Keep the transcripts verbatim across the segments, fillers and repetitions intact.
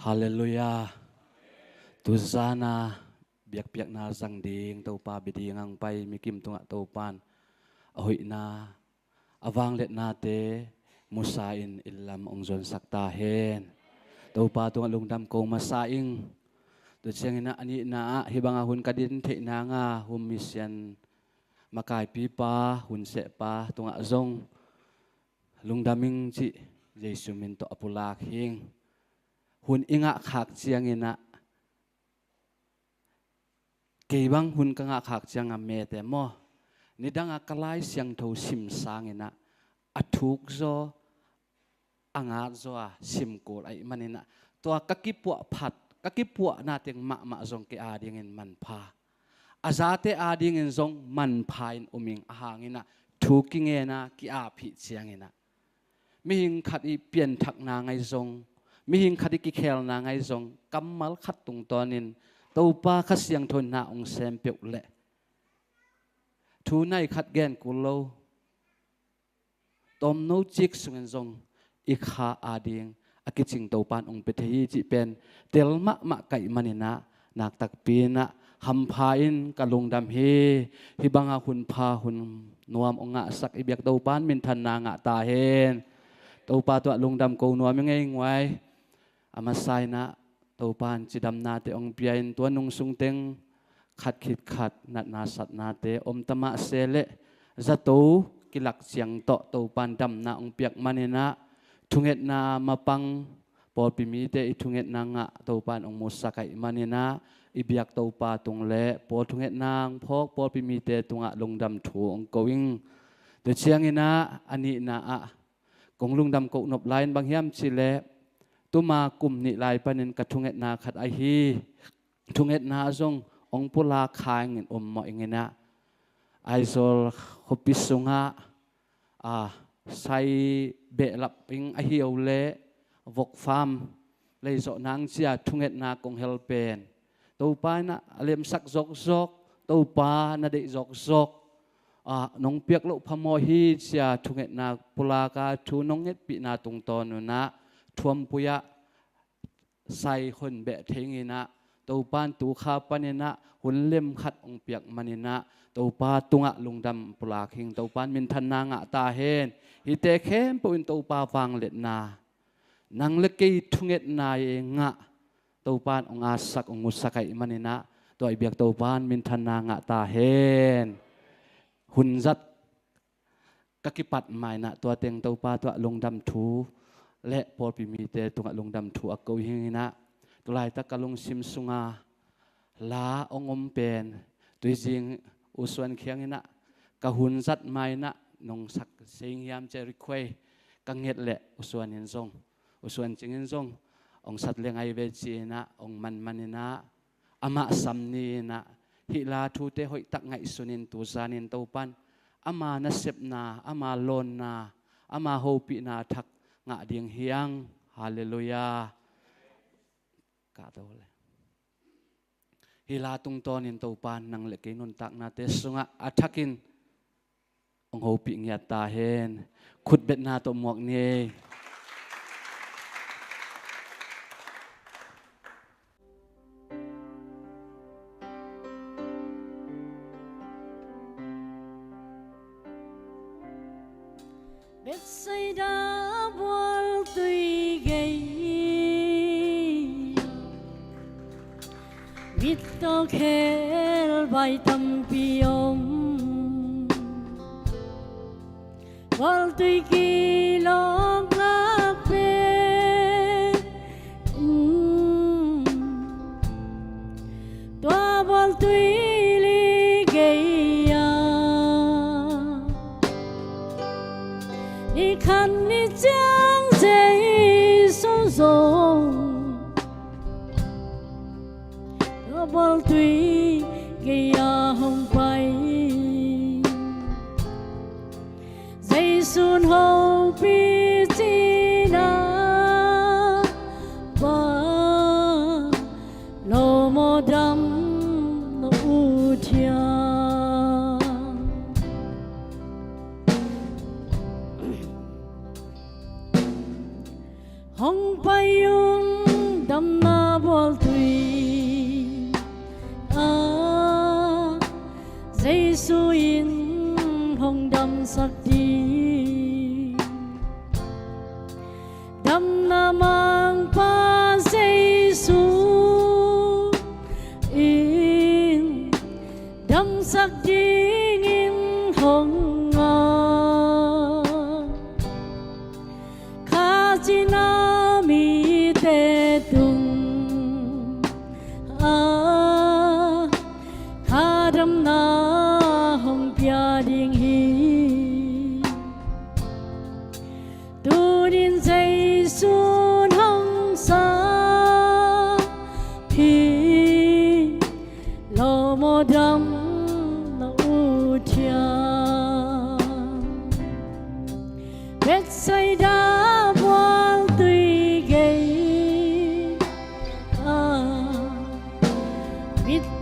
Halleluiah. Tuzan a biakpiakna zang ding Topa bia ding ang pai mikim tungah Topan a hoihna, a vangliatnate musa in inn lam hong zuansak ta hen. Topa tungah lungdam ko masa ing. Tua ciangin ah a nihna ah hih bangah hun ka din theih nang a hun misian makaipipa, hun sehpa tungah zong lungdam ing cih Jesu min tawh a pulak hing. Hun i ngah khak ciangin ah, kei bang hun ka ngah khak ciangah mete maw, nidang a ka Lai Siangtho sim sangin ah a thuk zaw, a ngat zaw a sim kul ahih manin ah, tua ka kipuah phat, ka kipuahna teng mahmah zong kei adingin manpha, a zate adingin zong manpha in um ing. A hang in ah thu kingen a ki-ap hih ciangin ah, mihing khat i pianthakna ngai zong, mihing khat i kikhelna ngai zong, kammal khat tungtawnin Topa Kha Siangtho in na hong sem peuh leh, thu nai khat gen kul lo, tawmno cik sungin zong i kha ading a kicing Topan hong pia thei hi cih pen tel mahmah ka hih manin ah, nak takpi in ah hampha in ka lungdam hi. Hih bangah hun pha hun nuam hong ngahsak i biak Topan minthanna ngah ta hen. Topa tungah lungdam ko nuam ing ei nguai. A masa in ah Topan cidamnate hong pia in tua nung sung teng khat khit khat natna satnate om ta mah se leh, zato kilak ciang tawh Topan damna hong piak manin ah, thungetna mapang pawlpi mite i thungetna ngah Topan hong musak ahih manin ah, i biak Topa tung leh pawl thungetna hong phawk pawlpi mite tungah lungdam thu hong ko ing. Tua ciangin ah a nihna ah kong lungdam koh nop lai in bang hiam cih leh, tuma kum nih lai panin ka thungetna khat ahi, thungetna zong hong pulak kha ing in um mawh ing in ah, Aizawl khuapi sungah, a, sai behlap ing ahi o leh vok farm lei zawh nang cia thungetna kong hel pen Topa in ah a lemsak zawkzawk, Topa na deih zawkzawk, a, nong piak loh phamawh hi cia thungetna pulak a thu nong ngetpihna tungtawn un ah Thuampui ah sai hon beh thei ing in ah, Topan tu kha panin ah hun lem khat hong piak manin ah Topa tungah lungdam pulak hing. Topan minthanna ngah ta hen. Hihte khempeuh in Topa vangliatna, nang le kei thungetna i ngah Topan hong atsak hong musak ahih manin ah, tua i biak Topan minthanna ngah ta hen. Hun zat ka kipat ma in ah tua teng Topa tungah lungdam thu le pawlpi mite tungah lungdam thu a ko hing in ah, tu laitak ka lungsim sunga la hong om pen, tuizing U Suan kiang in ah ka hun zat ma in ah nong sak seng hiam ci-a request ka nget leh U Suan in zong, U Suan Cing in zong hong sat le ngai ve ci in ah hong man manin ah, amah sam ni in ah hih la thute hoihtak ngaihsun in tuzanin Topan ama nasepna, ama lawnna, ama hopihna thak ngah ding hi hang. Halleluiah. Ka to le. Hih la tungtawnin Topan nang le kei nuntaknate sungah a thakin hong hopih ngiat ta hen. Khutbetna tawh muak ni ei. Bethsaida bualtui gei mit tawh khel vai tampi om. Bualtui kilawm ngak pen, mm, tua bualtui li gei-a ni khat ni ciang Jesu zong tua bualtui gei-a hong pai. Jesu'n hopih cihna bang lo maw, dam na ut hiam? Hong pai ung, dam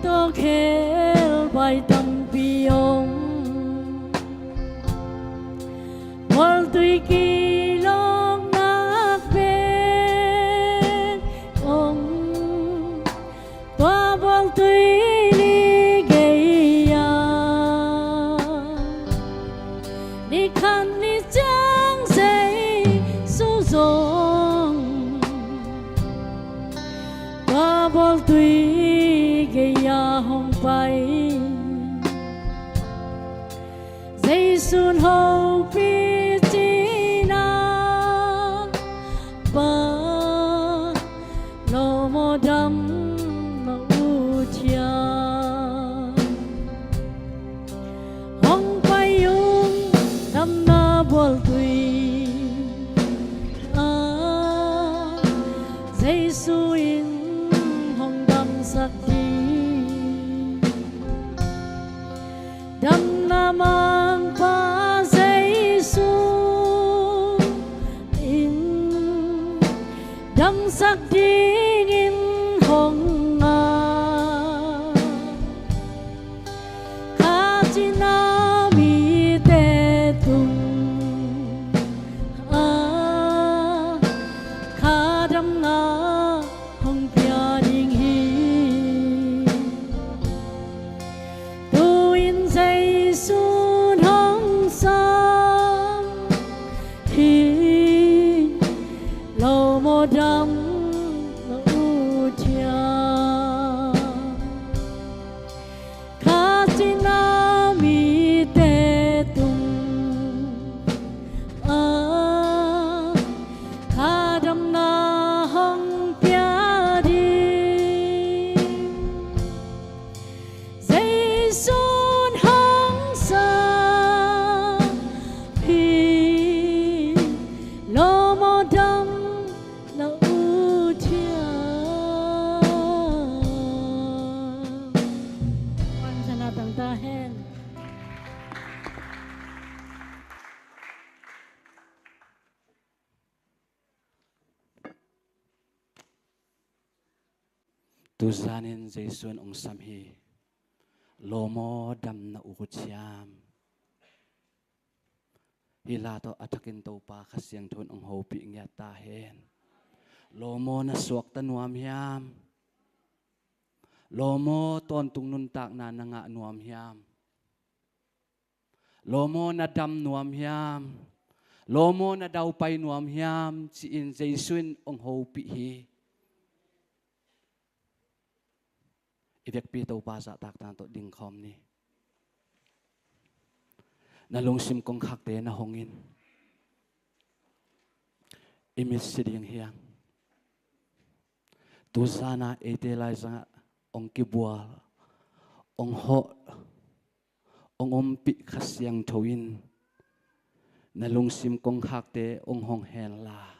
Tawkhel bai tampi om, bualtui kilawknak pen om, tua bualtui li gei-a ni khat ni ciang Jesu zong tua bualtui gei-a hong pai. Jesu'n hopih cihna, Pa, lawm aw, dam na ut hiam. Hong pai ung, damna bualtui ah Jesu in hong damsak ding. Damna mangpa Jesu in damsak dingin hong ngai. Kha cihna mite tungah kha damna hong pia ding hi. Tu-in Jesu'n hong sam hi. Lawm aw, dam na ut hiam. Kha cihna mite tungah kha damna hong pia ding. Jesu'n hong sam hi. Lawm aw, dam na ut hiam. Wan sana tang ta hen. Tuzanin Jesu'n hong sam hi. Lawm aw, dam na ut hiam. Hih la tawh a thakin Topa Kha Siangtho in hong hopih ngiat ta hen. Lawm aw, na suakta nuam hiam? Lawm aw, tawntung nuntakna na ngah nuam hiam? Lawm aw, na dam nuam hiam? Lawm aw, na daupai nuam hiam? Ci-in Jesu'n hong hopih hi. I vekpi Topa zahtakna tawh dingkhawm ni. Na lungsim kongkhakte na hong in. I mitsi ding hi hang. Tuzan-a eite laizangah hong kibual, hong hawh, hong ompih Kha Siangtho in na lungsim kongkhakte hong hong hen la,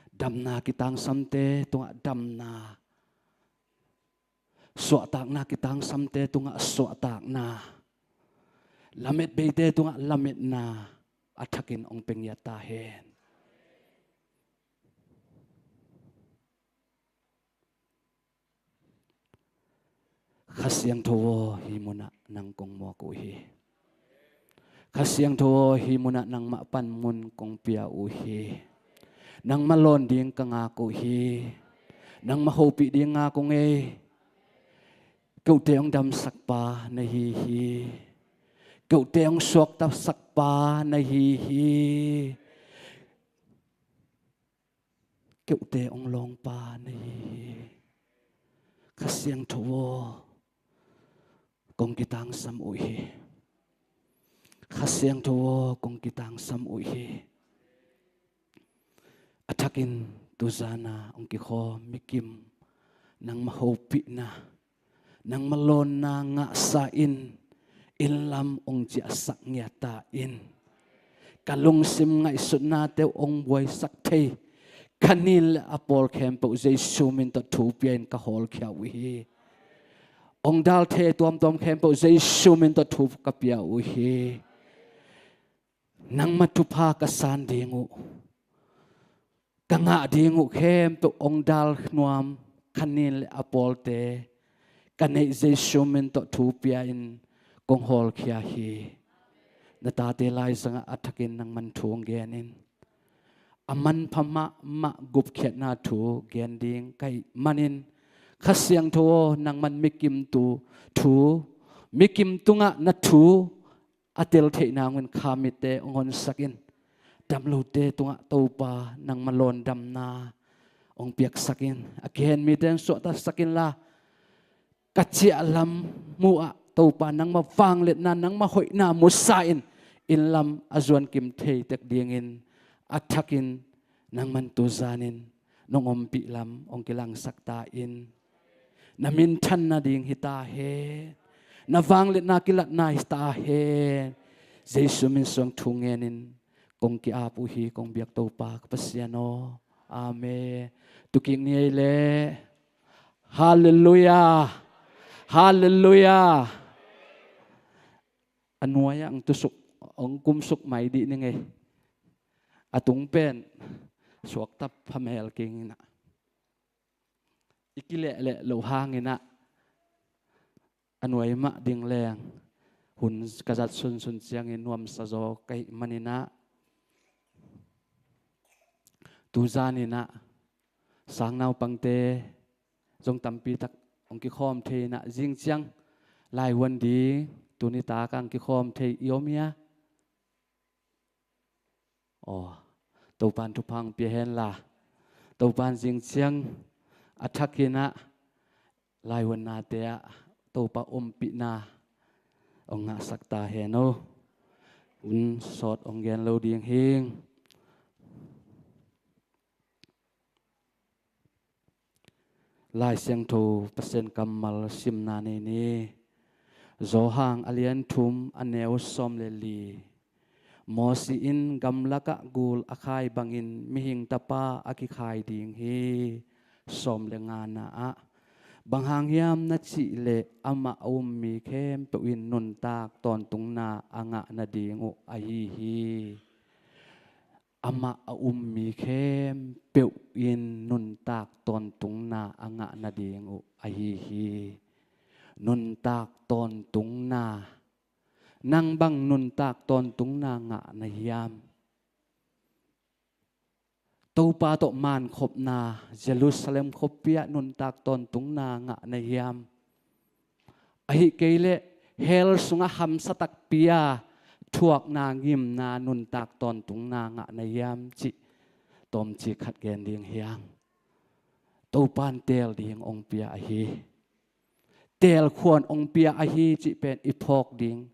damna kitangsamte tungah damna, suahtakna kitangsamte tungah suahtakna, lametbeite tungah lametna a thakin hong pia ngiat ta hen. Kha Siangtho aw, hih munah nang kong muak uh hi. Kha Siangtho aw, hih munah nangmah panmun kong pia uh hi. Nangmah lawn ding ka ngak uh hi. Nangmah hopih ding ngak uh ngei. Kote hong damsakpa na hi hi. Kote hong suaktasak pa na hi hi. Kote hong lawngpa na hi hi. Kha Siangtho aw, kong kitangsam uh hi. Kha Siangtho aw, kong kitangsam uh hi. A thakin tuzan-a hong kikhawm mikim nangmah hopihna, nangmah lawnna ngahsa in, inn lam hong ciahsak ngiat ta in. Ka lungsim ngaihsutnate uh hong buaisak thei kha nin le a pawl khempeuh Jesu min tawh thu pia-in ka hawlkhia uh hi. Hong dal thei tuamtuam khempeuh Jesu min tawh thu ka pia uh hi. Nangmah thupha ka san ding uh, ka ngah ding uh khempeuh hong dal nuam kha nin le a pawlte ka neih Jesu min tawh thu pia-in kong hawlkhia hi. Na tate laizangah a thakin nangman thu hong gen in. A manpha mahmah gupkhiatna thu gen ding ka hih manin, Kha Siangtho aw, nangman mikim tu thu, mikim tungah na thu a tel theih nangin kha mitte hong honsak in. Damlote tungah Topa nangma lawndamna hong piaksak in. A kihen mite hong suahtaksak inla, ka ciahlam mu-ah Topa nangma vangliatna, nangma hoihna musa in, inn lam a zuan kim thei tek dingin a thakin nangman tuzanin nong ompih lam hong kilangsak ta in. Na minthan nading hi ta hen. Na vangliatna kilatna hi ta hen. Jesu min suang thu ngenin kong ki-ap uh hi, kong biak Topa ka Pasian aw. Amen. Tukik ni ei leh. Halleluiah. Halleluiah. A nuai-ah ang tusuk, ang kumsuk mai dih ni ngei. A tung pen suakta phamel kingin ah, i kilehleh loh hangin ah, a nuai mah ding leng hun ka zat sunsun ciangin nuamsa zaw ka hih manin ah, tuzanin ah sang naupangte zong tampi tak hong kikhawm thei in ah, zing ciang laivuan ding tuni tak hong kikhawm thei i om hia? Aw, Topan thupha hong pia henla, Topan zing ciang a thakin ah laivuannate ah Topa ompihna hong ngahsak ta hen aw. Hun sawt hong gen lo ding hing. Lai Siangtho Pasian kammal simna nei ni. Johan a lian thum a neu sawm le li. Mosi in gamlakah gul a khai bangin mihing tapa a kikhai ding hi. Sawm le ngana ah, bang hang hiam na cih leh amah a um mi khempeuh in nuntak tawntungna a ngah nading uh ahi hi. Amah a um mi khempeuh in nuntak tawntungna a ngah nading uh ahi hi. Nuntak tawntungna. Nang bang nuntak tawntungna ngah na hiam? Topa tawh mankhopna, Jerusalem khuapi ah nuntak tawntungna ngah na hiam? Ahih kei leh hell sungah hamsa takpi a thuakna ngimna nuntak tawntungna ngah na hiam cih tawmcik khat gen ding hi hang. Topan teel ding hong pia ahi. Teelkhuan hong pia ahi cih pen i phawk ding.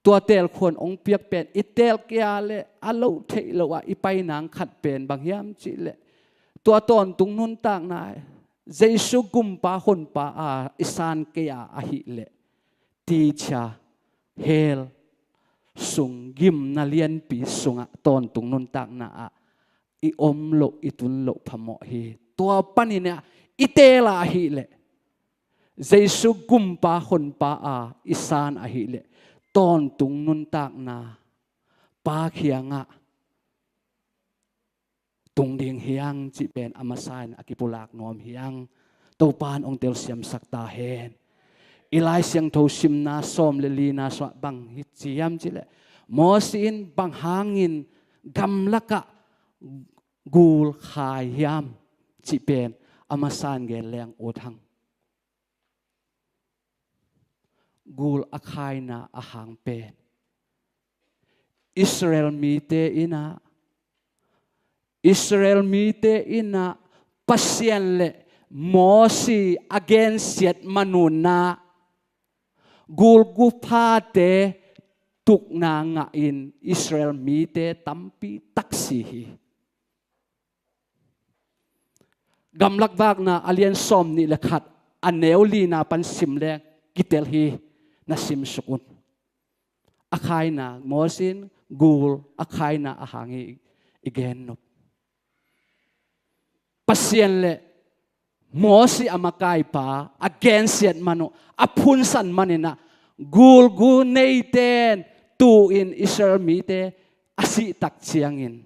Tua teelkhuan hong piak pen i teel kei a leh a loh theih loh ah i pai nang khat pen bang hiam cih leh, tua tawntung nuntakna Jesu gumpa honpa a i san kei a ahih leh, tichia, hell sung gimna lianpi sungah tawntung nuntakna ah i om loh, i tun loh phamawh hi. Tua panin ah i teel a ahih leh, Jesu gumpa honpa a i san ahih leh, tawntung nuntakna Pa kiangah tung ding hi hang cih pen a masa in a kipulak nuam hi hang. Topan hong telsiamsak ta hen. I Lai Siangtho simna sawm le lina sungah bang hi ci hiam cih leh, Mosi in bang hangin gamlakah gul khai hiam cih pen a masa in gen leng ut hang. Gul a khaina a hang pen Israel mite in ah, Israel mite in ah Pasian le Mosi a gensiat manun ah gul guphate tukna ngahin Israel mite tampi tak si hi. Gamlak Vakna a lian sawm nih le khat, a neu lina pan sim leng kitel hi, na simsuk un. A khaina, Mosi in gul a khaina a hang hi i gen nop. Pasian le Mosi a makaipa a gensiat man uh, a phunsan manin ah gulgu neite in tu-in Israel mite a sih tak ciangin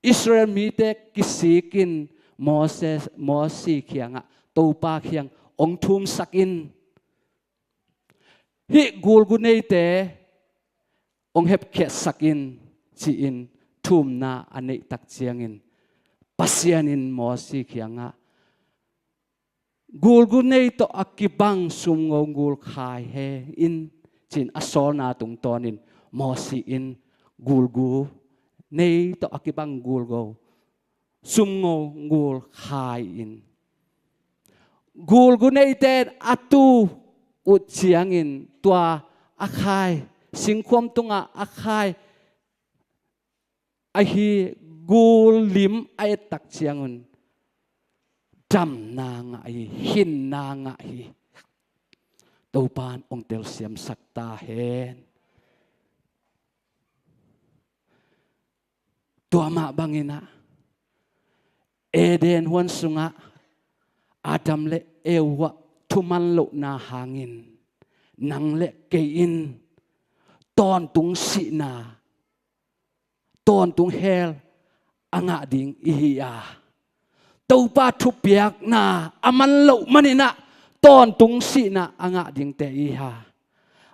Israel mite kisikin Moses, Mosi kiangah, Topa kiang hong thumsak in. Hih gulgu neite hong hepkhiatsak in, ci-in thumna a neih tak ciangin Pasian in Mosi kiangah gulgu nei tawh a kibang sumngo gul khai he in, ci-in a sawlna tungtawnin Mosi in gulgu nei tawh a kibang gulgu sumngo gul khai in. Gulgu neite a tu uh ciangin tua a khai, singkhuam tungah a khai ahi gul lim a et tak ciangun damna ngah hi, hinna ngah hi. Topan hong telsiamsak ta hen. Tua mah bangin ah Eden huan sungah Adam le Eva thuman lohna hangin nang le kei in tawntung sihna, tawntung hell a ngah ding i hi a, Topa thupiakna a man loh manin ah tawntung sihna a ngah dingte i hi a.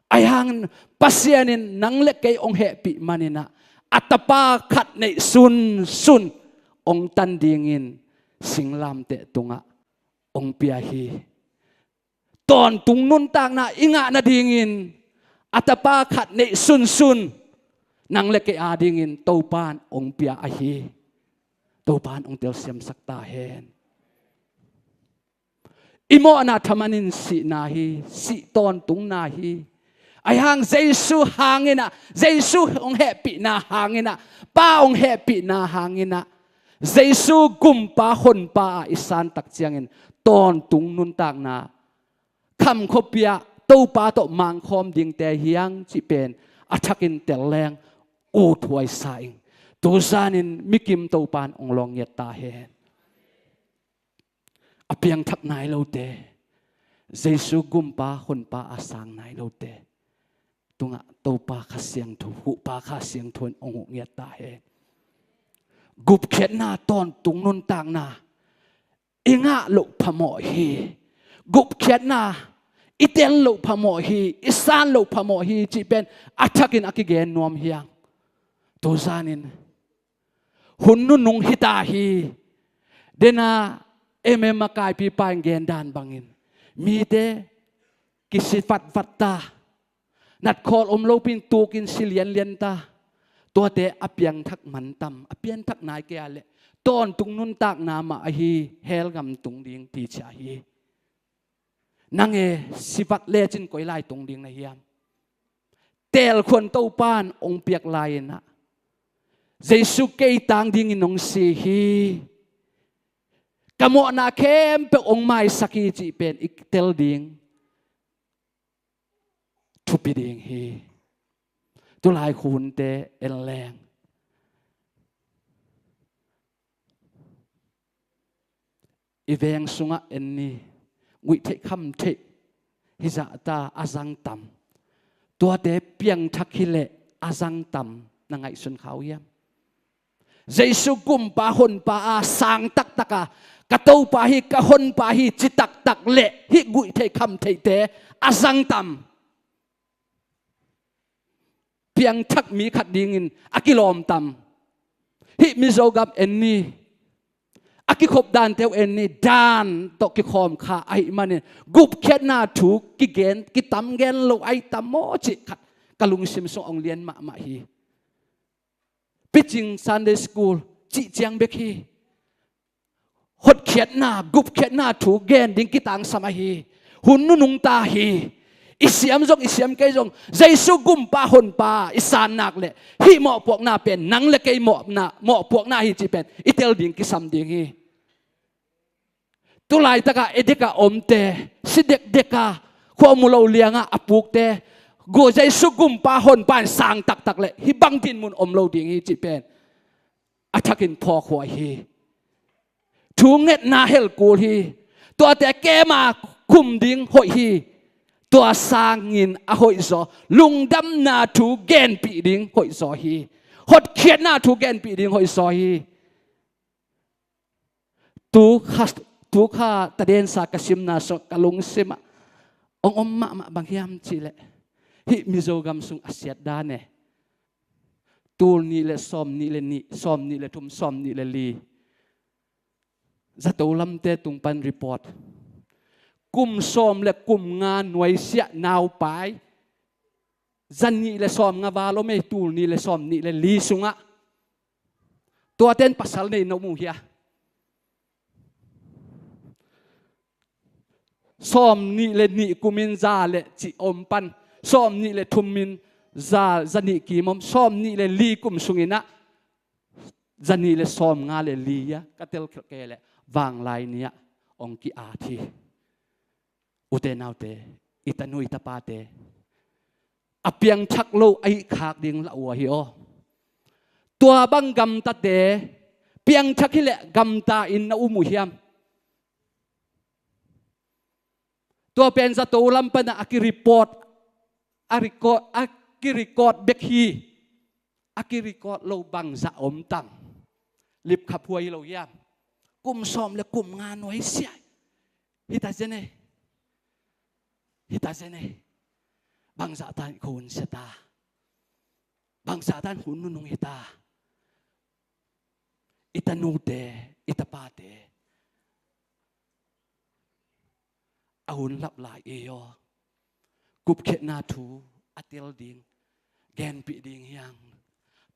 Ahi hangin Pasian in nang le kei hong hehpih manin ah a tapa khat neih sunsun hong tan dingin singlamteh tungah hong pia hi. Tawntung nuntakna i ngah nadingin a tapa khat neih sunsun nang le kei adingin Topan hong pia ahi. Topan hong telsiamsak ta hen. I mawhna thamanin sihna hi, sih tawntungna hi. Ahi hang Jesu hangin ah, Jesu hong hehpihna hangin ah, Pa hong hehpihna hangin ah, Jesu gumpa honpa ah i san tak ciangin tawntung nuntakna khamkhuapi ah Topa tawh mangkhawm dingte hi hang cih pen a thakin tel leng uthuai sa ing. Tuzanin mikim Topan hong lawng ngiat ta hen. A piangthak nai lote, Jesu gumpa honpa a sang nai lote tungah Topa Kha Siangtho, huhpa Kha Siangtho in hong huh ngiat ta hen. Gupkhiatna, tawntung nuntakna i ngah loh phamawh hi. Gupkhiatna i tel loh phamawh hi, i san loh phamawh hi cih pen a thakin a kigen nuam hi hang. Tuzanin hun nunung hi ta hi. Dena M M a kaipipa in gen dan bangin mite kisi vatvat ta, natkhawl om lopi in tukin si lianlian ta. Tuate a piangthak man tam, a piangthak nai kei a leh tawntung nuntakna mah ahi, hell gam tung ding ti ci a hi. Nang e, si vat lecin koi lai tung ding na hiam? Teelkhuan Topan hong piak lai-in ah Jesu kei tang dingin hong si hi. Ka mawhna khempeuh hong maisak hi cih pen i tel ding thupi ding hi. Tulai khunte en leng i veng sungah en ni, guih theih kham theih hi zahta a zang tam? Tuate piangthak hi leh a zang tam na ngaihsun kha uh hiam? Jesu gumpa honpa a sang taktak a, ka Topa hi, ka honpa hi ci taktak leh hih guih theih kham theihte a zang tam? Piangthak mi khat dingin a kilawm tam? Hih Mizo gam en ni, a kikhop dante uh en ni, dan tawh kikhawm kha ahih manin gupkhiatna thu kigen, kitam gen lo ahi tam maw cih khat ka lungsim sung hong lian mahmah hi. Picing Sunday School cih ciang bek hi. Hotkhiatna, gupkhiatna thu gen ding kitangsam ahi. Hun nunung ta hi. I siam zong, i siam kei zong, Jesu gumpa honpa i san nak leh hih mawhpuakna pen nang le kei mawhna, mawhpuakna hi cih pen i tel ding kisam ding hi. Tulaitakah edikah omte, si dekdeka, khua mu lo liangah a pukte, gu Jesu gumpa honpa in sang taktak leh hih bang dinmun om lo ding hi cih pen a thakin phawkhuai hi. Thu ngetna helkul hi. Tuate kema khum ding hoih hi. Tua sangin a hoihzaw, lungdamna thu genpih ding hoihzaw hi. Hotkhiatna thu genpih ding hoihzaw hi. Tu kha, Tukha tadensa ka simna sung ka lungsimah hong om mahmah bang hiam cihleh, hih Mizo gam sung a siat dan e. Tul nih le sawm nih le nih, sawm nih le thum, sawm nih le li. Zato lamte tung pan report. Kum sawm le kum nga nuaisiah naupai za nih le sawm nga val om ei, tul nih le sawm nih le li sungah. Tuate in pasal nei na um uh hia? Sawm nih le nih kumin za le cih om pan, sawm nih le thumin za, za nih kim om, sawm nih le li kum sunginah za nih le sawm nga le li a ka telkhelh kei leh vanglai ni-ah hong ki-at hi. Ute naute, i tanu i tapate, a piangthak lo a hih khak ding la uh ahi aw. Tua bang gamtate piangthak hileh gamta in na um uh hiam? Tua pen zato lam panah a ki-report, a record, a ki-record bek hi. A ki-record lo bangzah om tam? Lipkhaphuai lo hiam? Kum sawm le kum nga nuaisiah. Hita zen ei. Hita zen ei. Bangzah tan i kho hun sia ta? Bangzah tan hun nunung hita? I tanute, i tapate a hun lap lai ei aw. Gupkhiatna thu a tel ding, genpih ding hiang.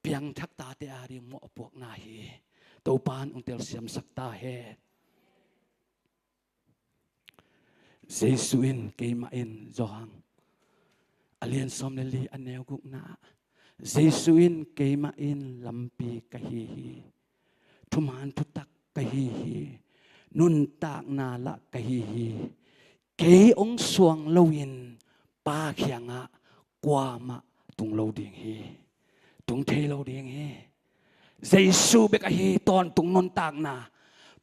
Piangthak tate a ding mawhpuakna hi. Topan hong telsiamsak ta hen. Jesu in keimah in, Johan a lian sawm le li a neu gukna ah, Jesu in keimah in lampi ka hi hi. Thuman thutak ka hi hi. Nuntakna lah ka hi hi. Kei hong suang loin Pa kiangah kuamah tung lo ding hi. Tung thei lo ding hi. Jesu bek ahi tawntung nuntakna.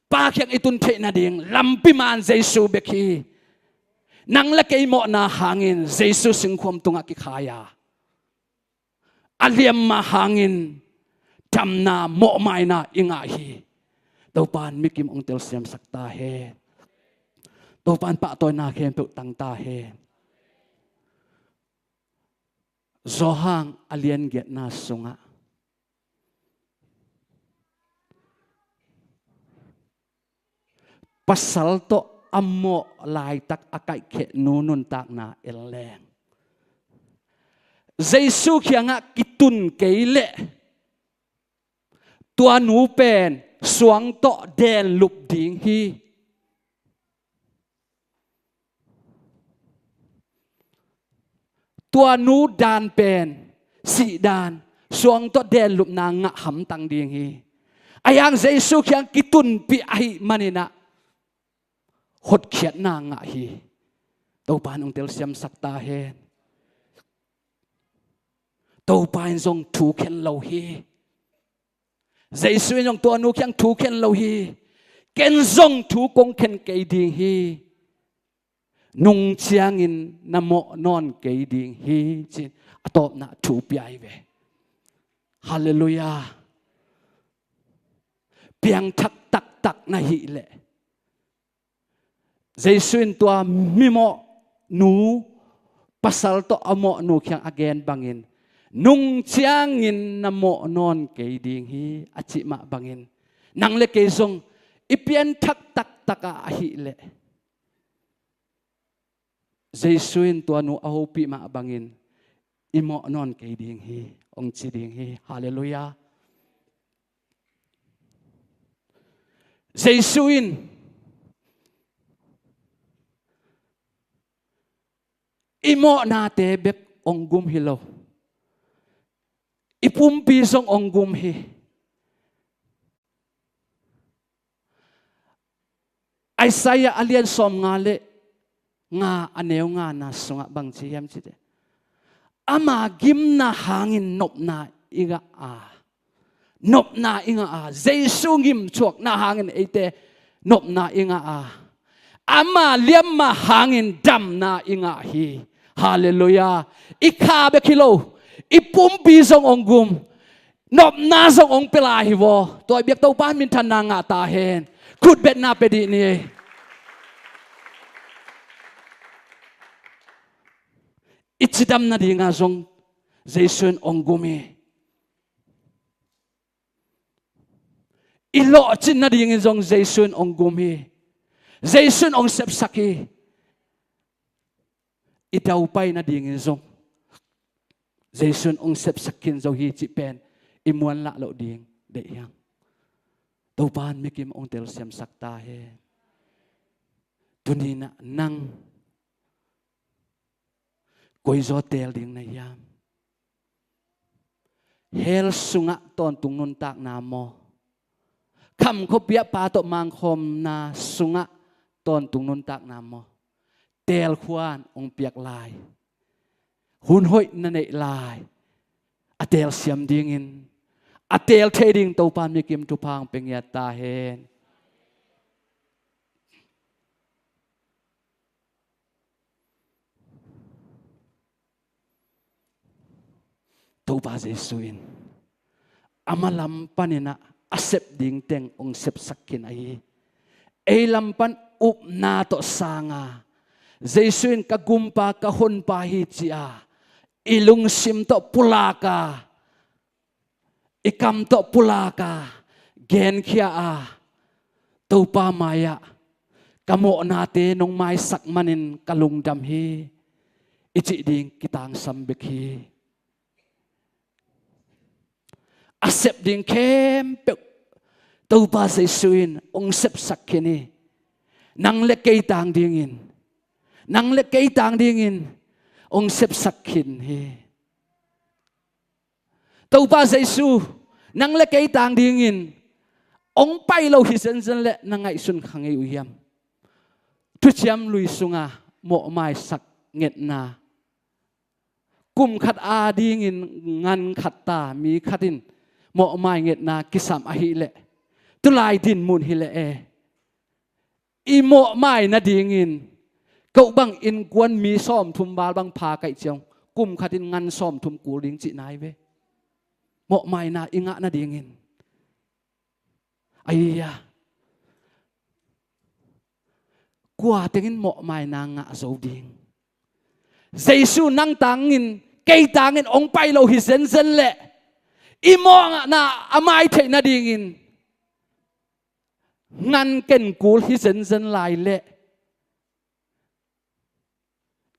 Pa kiang i tun theih nading lampi man Jesu bek hi. Nang le kei mawhna hangin Jesu singkhuam tungah kikhai a, a liamma hangin damna mawhmaina i ngah hi. Topan mikim hong telsiamsak ta hen. Topan pahtawina khempeuh tang ta hen. Johan a lian giatna sungah pasal tawh a mawh laitak a kaihkhehnu nuntakna en leng, Jesu kiangah kitun kei leh tua nu pen suang tawh denlup ding hi. Tua nu dan pen sihdan, suang tawh denlupna ngah hamtang ding hi. Ahi hang Jesu kiang kitunpih ahih maninah hotkhiatna ngah hi. Topa in hong telsiamsak ta hen. Topa in zong thu khen lo hi. Jesu in zong tua nu kiang thu khen lo hi. Ken zong thu kong khen kei ding hi. Nung ciangin na mawh nawn kei ding hi, ci-in a tawpna thu pia hi ve. Halleluiah. Piangthak taktak na hih leh, Jesu in tua mimawh nu, pasal tawh a mawh nu kiang a gen bangin, nung ciangin na mawh nawn kei ding hi, a cih mah bangin, nang le kei zong i pianthak taktak ah ahih leh, Jesu in tua nu a hopih mah bangin i mawh nawn kei ding hi, hong ci ding hi. Halleluiah. Jesu in i mawhnate bek hong gum hi lo. I pumpi zong hong gum hi. Isaiah a lian sawm nga le nga a neu ngana sungah bang ci hiam cih leh, ama gimna hangin nopna i ngah a, nopna i ngah a, Jesu ngimthuakna hangin eite nopna i ngah a, ama liamma hangin damna i ngah hi. Halleluiah. I kha bek hi lo, i pumpi zong hong gum, nopna zong hong pia lai hi vaw. Tua i biak Topa minthanna ngah ta hen. Khutbetna pia dih ni. I cidam nadingah zong Jesu in hong gum hi. I lawhcin nadingin zong Jesu in hong gum hi. Jesu in hong sepsak hi. I daupai nadingin zong Jesu in hong sepsak khin zo hi cih pen i muanlah loh ding deih hiam? Topa in mikim hong telsiamsak ta hen. Tuni-in ah nang koi zaw teel ding na hiam? Hell sungah tawntung nuntakna maw? Kham khuapi ah Pa tawh mangkhawmna sungah tawntung nuntakna maw? Teel khua in hong piak lai. Hun hoih na neih lai. A telsiam dingin, a teel thei ding Topa in mikim thupha hong pia ngiat ta hen. Topa Jesu in amah lam panin ah a sep ding teng hong sepsak khin ahi hi. Ei lam pan upna tawh sang a, Jesu in ka gumpa, ka honpa hi ci-a i lungsim tawh pulak a, i kam tawh pulak a, genkhia a, Topa mai-ah ka mawhnate nong maisak manin ka lungdam hi, i cih ding kitangsam bek hi. A sep ding khempeuh Topa Jesu in hong sepsak khin hi. Nang le kei tang dingin, nang le kei tang dingin hong sepsak khin hi. Topa Jesu, nang le kei tang dingin hong pai lo hi zenzen leh na ngaihsun kha ngei uh hiam? Thuciam Lui sunga mawhmaisak ngetna, kum khat adingin ngan khat ta mi khat in mawhmai ngetna kisam ahih leh, tulai dinmun hi leh e, i mawhmai nadingin, ko bang innkuan mi sawmthum val bang pha kaih ciang, kum khat in ngan sawmthum kul ding cih nai ve. Mawhmaina i ngah nadingin. Aiya, kua tengin mawhmaina ngah zo ding? Jesu nang tangin, kei tangin hong pai lo hi zenzen leh, i mawhmaina a mai theih nadingin ngan ken kul hi zenzen lai leh,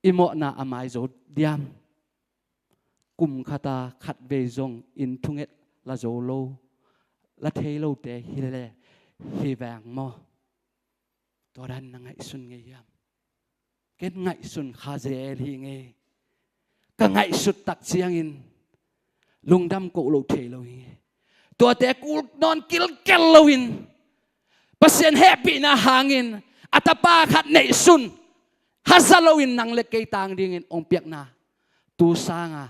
i mawhna a mai zo diam? Kum khata khatvei zong inn thunget la zo lo, la thei lote hi leh, hi veng maw? Tua dan na ngaihsun ngei hiam? Ken ngaihsun kha zel hi ngei. Ka ngaihsut tak ciangin lungdam koh lo thei lo hi ngei. Tuate kul nawn kilkel loin, Pasian hehpihna hangin a tapa khat neihsun haza loin nang le kei tang dingin hong piakna, tu sanga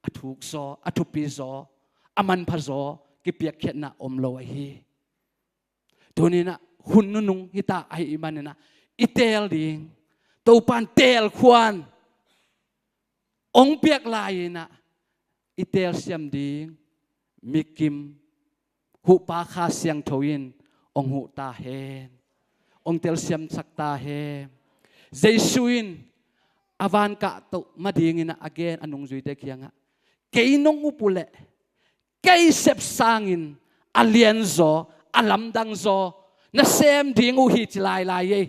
a thuk zaw, a thupi zaw, a manpha zaw kipiakkhiatna om lo ahi. Tuni-in ah hun nunung hi ta ahih manin ah, i teel ding, Topa in teel khua in hong piak lai-in ah, i telsiam ding mikim huhpa Kha Siangtho in hong huh ta hen, hong telsiamsak ta hen. Jesu in a van kahtoh madingin ah a gen a nungzuite kiangah, kei nong up uh leh, kei sep sangin a lianzaw, a lamdangzaw na sem ding uh hi ci lailai ei.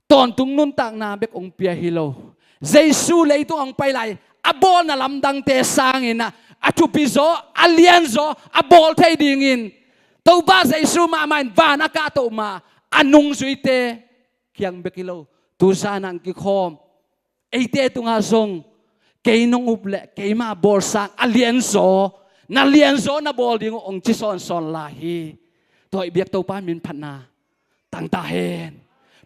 Tawntung nuntakna bek hong pia hi lo. Jesu leitung hong pai lai, a bawlna lamdangte sangin ah, a thupizaw, a lianzaw a bawl thei dingin, Topa Jesu mahmah in van a kahtoh ma, a nungzuite kiang bek hi lo, tu zan ah hong kikhawm eite tungah zong, kei nong up leh keima bawl sang a lianzaw, na lianzaw na bawl ding uh hong ci sawnsawn lai hi. Tua i biak Topa min phatna tang ta hen.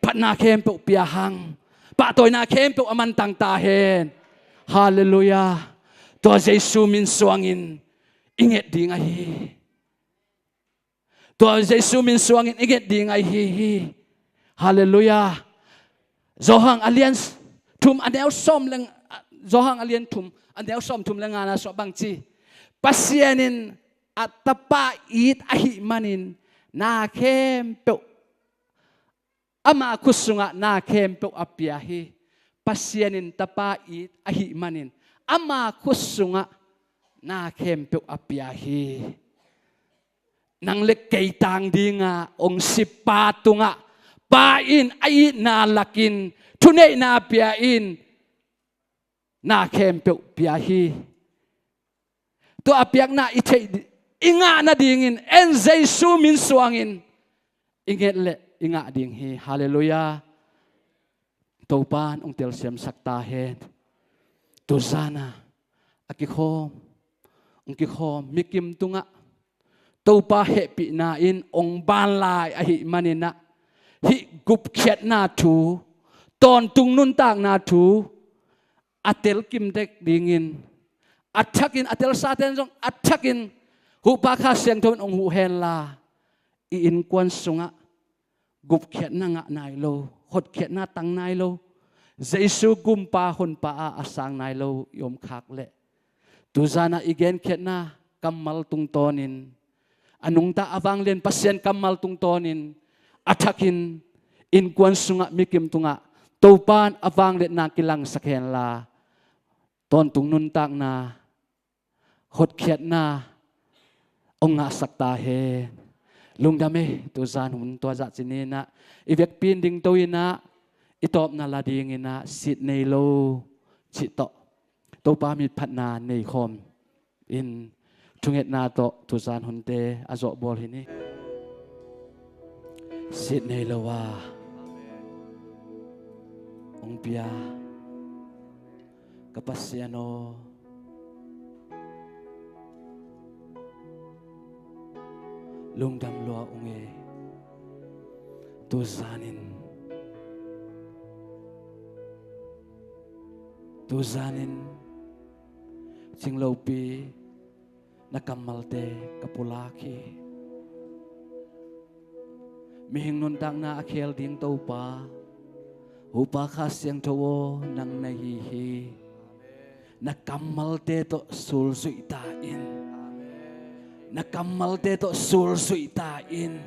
Phatna khempeuh pia hang. Pahtawina khempeuh a man tang ta hen. Halleluiah. Tua Jesu min suangin i nget ding ahi. Tua Jesu min suangin i nget ding ahi hi. Halleluiah. Johan a lian thum a neu sawm le, Johan a lian thum a neu sawm thum le ngana suah bang ci, Pasian in a tapa it ahih manin na khempeuh, ama khut sungah na khempeuh a pia hi. Pasian in Tapa it ahih manin ama khut sungah na khempeuh a pia hi. Nang le kei tang dinga hong si Pa tungah Pa in a itna lakin thuneihna pia in na khempeuh pia hi. Tua a piakna i theih di-, i ngah nadingin en Jesu min suangin i nget leh i ngah ding hi. Halleluiah. Topan hong telsiamsak ta hen. Tuzana a kikhawm, hong kikhawm mikim tungah Topa hehpihna in hong ban lai ahih maninah hih gupkhiatna thu, tawntung nuntakna thu a telkim dek dingin a thakin a telsate'n zong a thakin Huhpa Kha Siangtho in hong huh henla i innkuan sungah gupkhiatna ngah nai lo, hotkhiatna tang nai lo, Jesu gumpa honpa a a sang nai lo i om khak leh tuzana i genkhiatna kammal tungtawnin a nungta a vanglian Pasian kammal tungtawnin a thakin innkuan sungah mikim tungah Topan a vangliatna kilangsak henla tawntung nuntakna hotkhiatna hong ngahsak ta hen. Lungdam ei, tuzan hun tua zah cininah i vekpi in dingto inah i tawpna la dinginah sit nei lo cih tawh Topa mitphatna nei khawm in thungetna tawh tuzan hunte a zawhbawl hi ni. Sit nei lo a hong pia ka Pasian aw, lungdam lua ung e. Tuzanin, tuzanin cinglopi na kammalte ka pulak hi. Mihing nuntakna a khel ding Topa, Huhpa Kha Siangtho aw, nang na hi hi. Na kammalte tawh sulzuih ta in. Na kammalte tawh sulzuih ta in.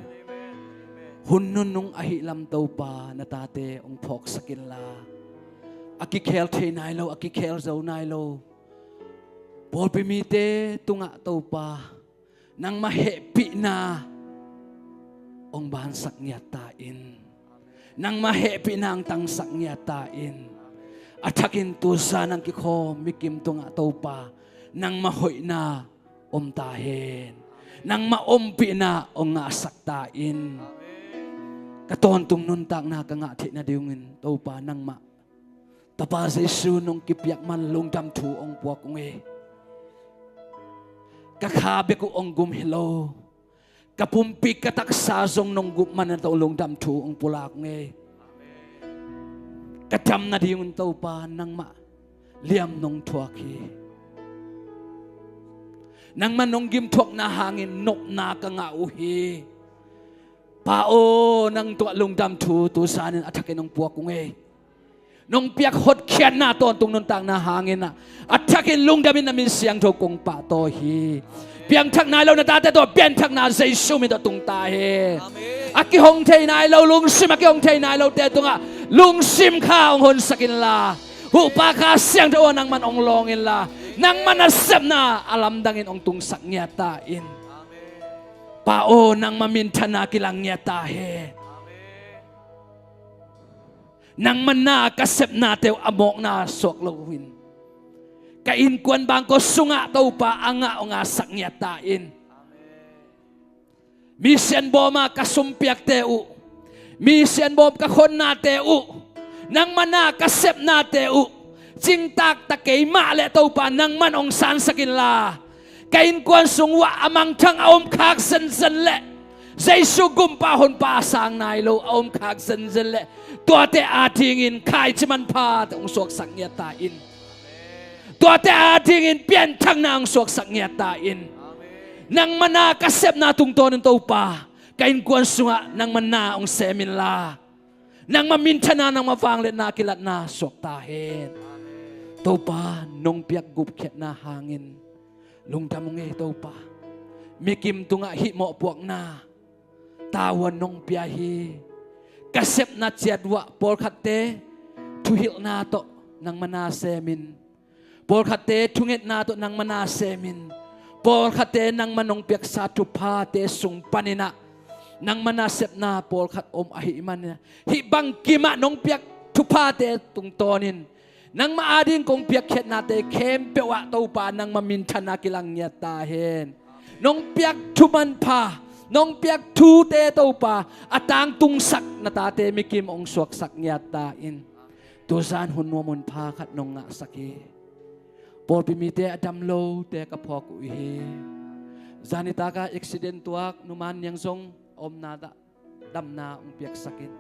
Hun nunung ahih lam Topa na tate hong phawksak inla, a kikhel thei nai lo, a kikhel zo nai lo pawlpi mite tungah Topa, nangmah hehpihna hong bansak ngiat ta in. Nangmah hehpihna hong tangsak ngiat ta in. A thakin tuzan hong kikhawm mikim tungah Topa, nangmah hoihna om ta hen. Nangmah ompihna hong ngahsak ta in. Ka tawntung nuntakna ka ngah theih nadingin Topa, nangmah Tapa Jesu nong kipiak man lungdam thu hong puak ung e. Ka kha bek uh hong gum hi lo, ka pumpi ka taksa zong nong gum man a tawh lungdam thu hong pulak ung e. Ka dam nadingun Topa, nangmah liam nong thuak hi. Nangmah nong gim thuakna hangin nopna ka ngah uh hi. Pa aw, nang tungah lungdam thu tuzanin a thakin hong puak ung e. Nong piak hotkhiatna tawntung nuntakna hangin ah, a thakin lungdamin na min siangtho kong pahtawi hi. Piangthak nai lo na tate tawh pianthakna Jesu min tawh tung ta hi. A kihong thei nai lo lungsim, a kihong thei nai lote tungah lungsim kha hong honsak inla, Huhpa Kha Siangtho aw, nangman hong lawng inla, nangman a sepna a lamdangin hong tungsak ngiat ta in. Pa aw, nangmah minthanna kilang ngiat ta hen. Nangmah na ka sepnate uh a mawkna suak loin, ka innkuan bangkua sungah Topa a ngah hong ngahsak ngiat ta in. Mi sianbawm a ka sumpiakte uh, mi sianbawm ka khonnate uh, nangmah na ka sepnate uh cingtak ta kei mah leh Topa, nangman hong sansak inla, ka innkuan sung uah a mangthang a om khak zenzen leh, Jesu gumpa honpa a sang nai lo a om khak zenzen leh, tuate adingin khaici manpha hong suaksak ngiat ta in. Tuate adingin pianthakna hong suaksak ngiat ta in. Nangmah na ka sepna tungtawnin Topa, ka innkuan sungah nangmah na hong sem inla, nangmah minthanna, nangmah vangliatna kilatna suak ta hen. Topa, nong piak gupkhiatna hangin lungdam ung e Topa. Mikim tungah hih mawhpuakna tavuan nong pia hi. Ka sepna ciat uah pawlkhatte thuhilhna tawh nangma na semin, pawlkhatte thungetna tawh nangma na semin, pawlkhatte nangma nong piaksa thuphate sung paninah nangma nasepna pawlkhat om ahih maninah hih bangkimah nong piak thuphate tungtawnin nangma ading kong piakkhiatnate khempeuh ah Topa nangma minthanna kilang ngiat ta hen. Nong piak thu manpha, nong piak thute Topa a tangtungsak na tate mikim hong suaksak ngiat ta in. Tuzan hun nuam hun pha khat nong ngahsak hi. Pawlpi mite a dam lote ka phawk uh hi. Zanitak a accident tuak numan niang zong omna dah damna hong piaksak in.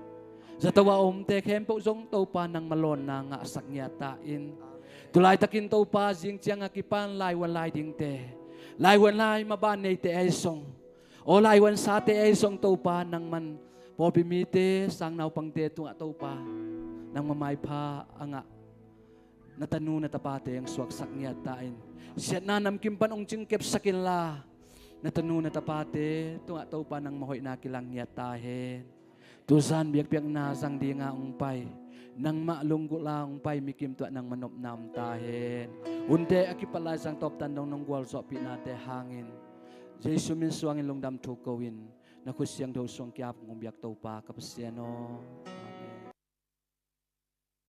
Zato a omte khempeuh zong Topa nangma lawnna ngahsak ngiat ta in. Tulaitakin Topa zing ciang a kipan laihuan lai dingte, laihuan lai maban neite ahi zong, aw laihuan sate ahi zong Topa nangman pawlpi mite sang naupangte tungah Topa nangma maipha a ngah na tanu na tapate hong suaksak ngiat ta in. Siatna namkim pan hong cingkepsak inla na tanu na tapate tungah Topa nangma hoihna kilang ngiat ta hen. Tuzan biakpiakna zang dinga hong pai, nangmah lunggulh a hong pai mikim tuah nangma nopna om ta hen. Hunte a kipat lai zang tawptan dong nong gualzawhpihnate hangin Jesu min suangin lungdam thu ko-in na khut siangtho suang kiap hong biak Topa ka Pasian aw.